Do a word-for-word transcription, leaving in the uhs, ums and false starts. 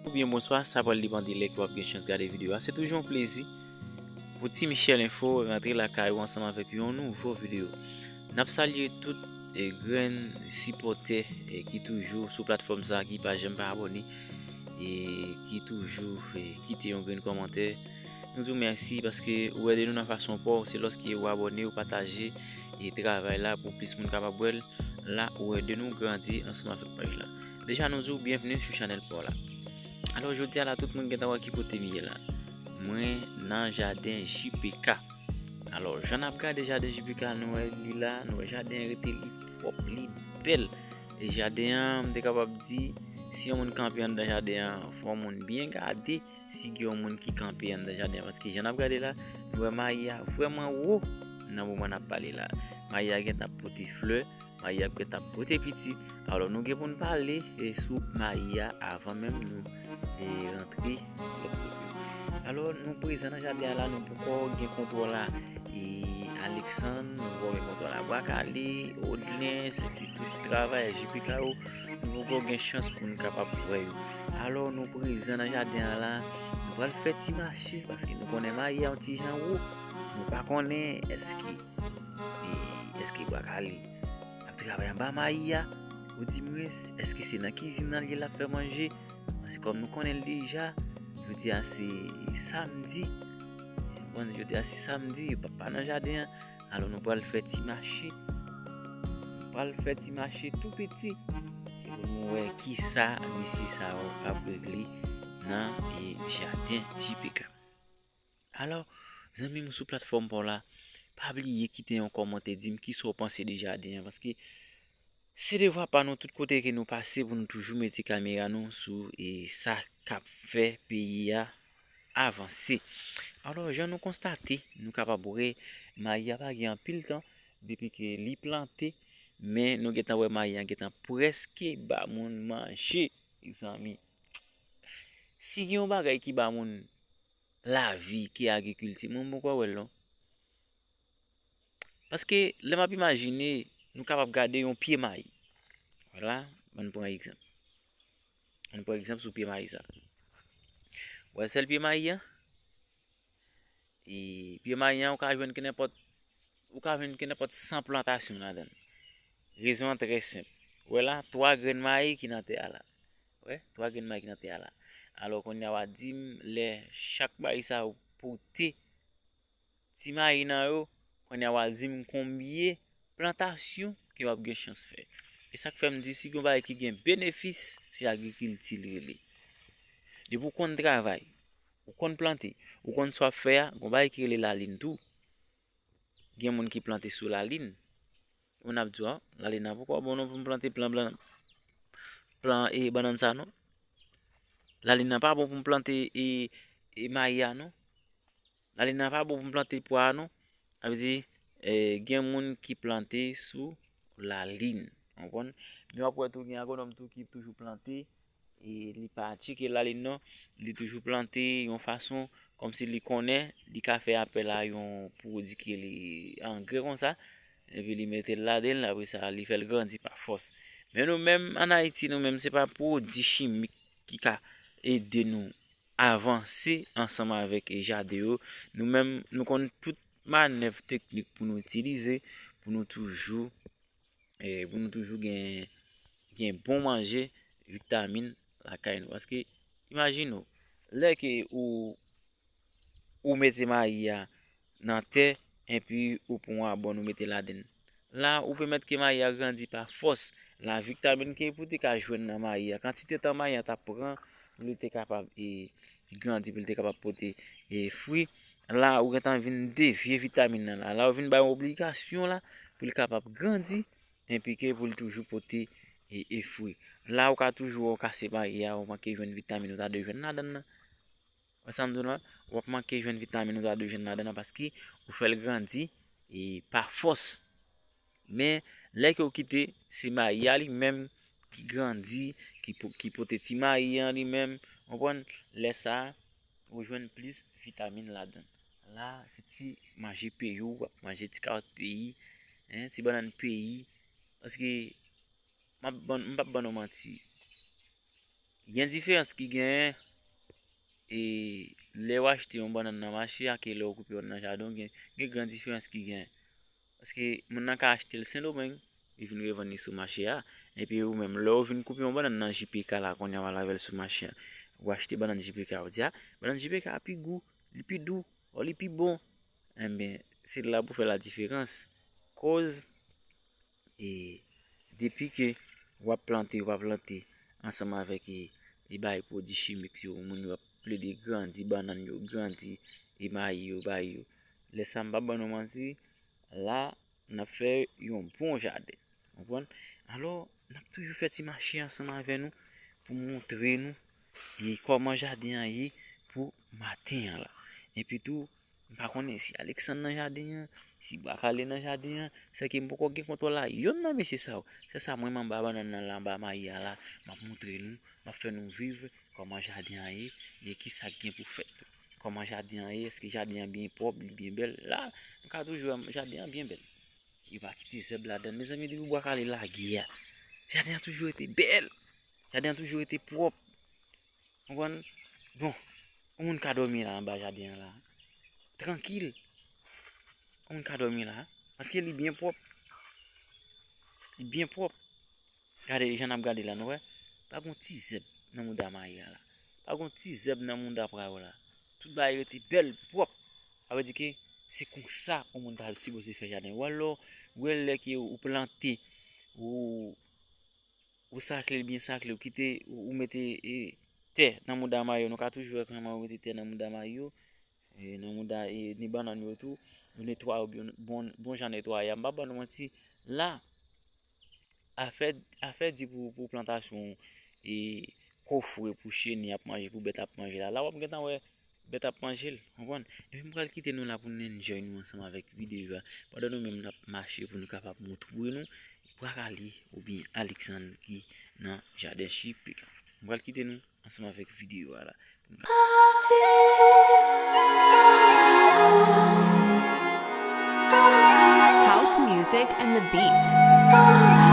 Oubyen bonswa, sa pral depann de lè ke w ap gen chans gade videyo a. Se toujou yon plezi pou Ti Michel Info rantre lakay ou ansanm avèk yon nouvo videyo. N ap salye tout e grenn sipòtè e ki toujou sou platfòm sa, ki pa janm pa abòne e ki toujou e kite yon grenn kòmantè. Nou di w mèsi paske ou ede nou nan fason pa w. Se lòske ou abòne, ou pataje e travay la pou plis moun kapab wè l. La ou ede nou grandi ansanm avèk paj la. Deja nou di w byenvni sou chanèl pa w la. Alò jodi a la tout moun gentan wè ki kote m ye la. Mwen nan jaden J P K. Alò jan n ap gade jaden J P K, nou wè li la, nou wè jaden an rete li pwòp, li bèl. E jaden an, m te kapab di, si yon moun kanpe anndan jaden an, fò yon moun byen gade si gen yon moun ki kanpe anndan jaden an. Paske jan n ap gade la, nou wè mayi a vrèman wo nan moman n ap pale la. Mayi a gentan ap pote flè, mayi a gentan ap pote pitit. Alò nou gen pou n pale e sou mayi a avan menm nou e rantre lòt kote. Alò nou prezan nan jaden an la, nou poko gen kontwòl a e Aleksann, nou poko gen kontwòl a Bwa Kale, Odlens, epi tout travayè J P K yo, nou poko gen chans pou n kapab wè yo. Alò nou prezan nan jaden an la, nou pral fè ti mache, paske nou konnen mayi a yon ti jan wo. Nou pa konnen èske, e, èske Bwa Kale ap travay anba mayi a, oudimwens, èske se nan kizin nan li l ap fè manje. Paske kòm nou konnen l deja, jodi a se samdi. Bon, jodi a se samdi, yo pa, pa nan jaden an. Alò nou pral fè ti mache. Nou pral fè ti mache tou piti. E pou nou wè kisa mesye sa yo ap regle nan e jaden J P K. Alò, zanmi m sou platfòm pa w la, pa bliye kite yon kòmantè, di m kisa w panse de jaden an, paske se devwa pa nou tout kote ke nou pase pou nou toujou mete kamera nou sou e sa k ap fè peyi a avanse. Alò, jan nou konstate, nou kapab wè mayi a pa gen anpil tan depi ke li plante, men nou gentan wè mayi a gentan prèske ba moun manje, zanmi. Si gen yon bagay ki ba moun lavi ki agrikilti, mwen m poko wè l non. Paske lè m ap imajine, nou kapab gade yon pye mayi. Vwala, ann pran egzanp. Ann pran egzanp sou pye mayi sa. Wè sèl pye mayi an? E pye mayi an, ou ka jwenn ke nenpòt, ou ka jwenn ke nenpòt san plantasyon ladan l. Rezon an trè senp. Wè la, twa grenn mayi ki nan tè a la. Wè, twa grenn mayi ki nan tè a la. Alò, kounye a w a di m, lè chak mayi sa yo pote ti mayi nan yo, kounye a w a di m konbyen plantasyon ke w ap gen chans fè. E sa k fè m di, si gen yon bagay ki gen benefis, se agrikilti l rele. Depi w konn travay, ou konn plante, ou konn sa w ap fè a, gen yon bagay ki rele lalin tou. Gen moun ki plante sou lalin. Moun ap di w, lalin nan poko bon non pou m plante plan, plan, plan e bannann sa non. Lalin nan pa bon pou m plante e, e mayi a non. Lalin nan pa bon pou m plante pwa a non. Sa vle di, e, gen moun ki plante sou lalin. Ou konprann? Men w ap wè tou gen agwonòm tou ki toujou plante e li pa tcheke lalin non, li toujou plante yon fason kòmsi li konnen li ka fè apèl a yon pwodui ki rele angrè konsa, epi li mete l ladan l, apre sa li fè l grandi pa fòs. Men nou menm ann Ayiti, nou menm se pa pwodui chimik ki ka ede nou avanse ansanm avèk jaden yo. Nou menm nou konn tout manèv teknik pou nou itilize, pou nou toujou e, pou nou toujou gen, gen bon manje, vitamin lakay nou. Paske, imajine w, lè ke ou, ou mete mayi a nan tè, epi ou pran yon abòn, ou mete ladan l. La, ou pèmèt ke mayi a grandi pa fòs. La, vitamin ke pou te ka jwenn nan mayi a, kantite tan mayi a t ap pran pou li te kapab e, grandi, pou li te kapab pote e, fwi, la, ou gentan vin devye vitamin nan la. La, ou vin ba yon obligasyon la pou li kapab grandi, enplike pou l toujou pote e, e fwi. La ou ka toujou wè w kase mayi a, ou manke jwenn vitamin ou ta dwe jwenn ladan l nan. Wè sa m di w la? W ap manke jwenn vitamin ou ta dwe jwenn ladan l nan paske ou fè l grandi e pa fòs. Men lè ke w kite, se mayi a li menm ki grandi, ki, ki pote ti mayi an li menm, w konprann? Lè sa a, ou jwenn plis vitamin ladan l. La, se ti manje peyi w ap manje, ti kawòt peyi, en, ti bannann peyi. Paske, m ap ban, m p ap ban nou manti. Gen diferans ki genyen e lè w achte yon bannann nan mache a ke lè w koupe yon nan jaden w, gen, gen gran diferans ki genyen. Paske moun nan ka achte l Sendomeng, li vin revann li sou mache a. Epi ou menm, lè w vin koupe yon bannann nan J P K la, kounye a w al avè l sou mache a. Ou achte bannann J P K, ou di, a, bannann J P K a pi gou, li pi dou, o, li pi bon. Enben, se la pou fè la diferans. Koz, e, depi ke w ap plante, w ap plante ansanm avèk, e, e bay pwodui chimik yo, moun yo ap plede grandi bannann yo, grandi, e mayi yo, bay yo. Lè sa, m p ap ban nou manti, la, n ap fè yon bon jaden. Konprann? Alò, n ap toujou fè ti mache ansanm avè nou pou montre nou e kòman jaden an ye pou maten an la. Epi tou, m pa konnen si Alexandre nan jaden an, si Bwa Kale nan jaden an, sèke m poko gen kontwòl a yonn nan mesye sa yo. Se sa mwen m anba bannann nan la, anba mayi a la, m ap montre nou, m ap fè nou viv kòman jaden an ye, e kisa k gen pou fèt tou. Kòman jaden an ye, èske jaden an byen pwòp, li byen bèl? La, m ka toujou wè jaden an byen bèl. Yo pa kite zèb ladan l. Mezanmi, depi Bwa Kale lage a, jaden an toujou rete bèl. Jaden an toujou rete pwòp. Konprann? Bon, yon moun ka dòmi la anba jaden an la. Trankil. Yon moun ka dòmi la. Paske li byen pwòp. Li byen pwòp. Gade jan n ap gade la, nou wè. Pa gon ti zèb nan mouda mayi a la. Pa gon ti zèb nan mouda pra yo la. Tout bagay rete bèl, pwòp. Sa vle di ke se konsa yon moun ta sipoze fè jaden. Ou wè lè, ou wè lè ke ou plante, ou, ou sakle l byen sakle, ou kite, ou, ou mete, e, tè nan mouda mayi yo. Nou ka toujou wè kòman yo mete tè nan mouda mayi yo. E, nan mouda, e, ni bannann yo tou, yo netwaye yo byen, bon, bon jan netwaye a. M pa ban nou manti, la, afè, afè di pou, pou plantasyon, e, kofre, pou cheni ap manje, pou bèt ap manje la. La, w ap gentan wè bèt ap manje l, konprann? Epi m pral kite nou la pou n enjoy nou ansanm avèk videyo a. Pandan nou menm n ap mache pou nou kapab montre nou Bwa Kale oubyen Alexandre ki nan jaden J P K. M pral kite nou ansanm avèk videyo a la. House music and the beat.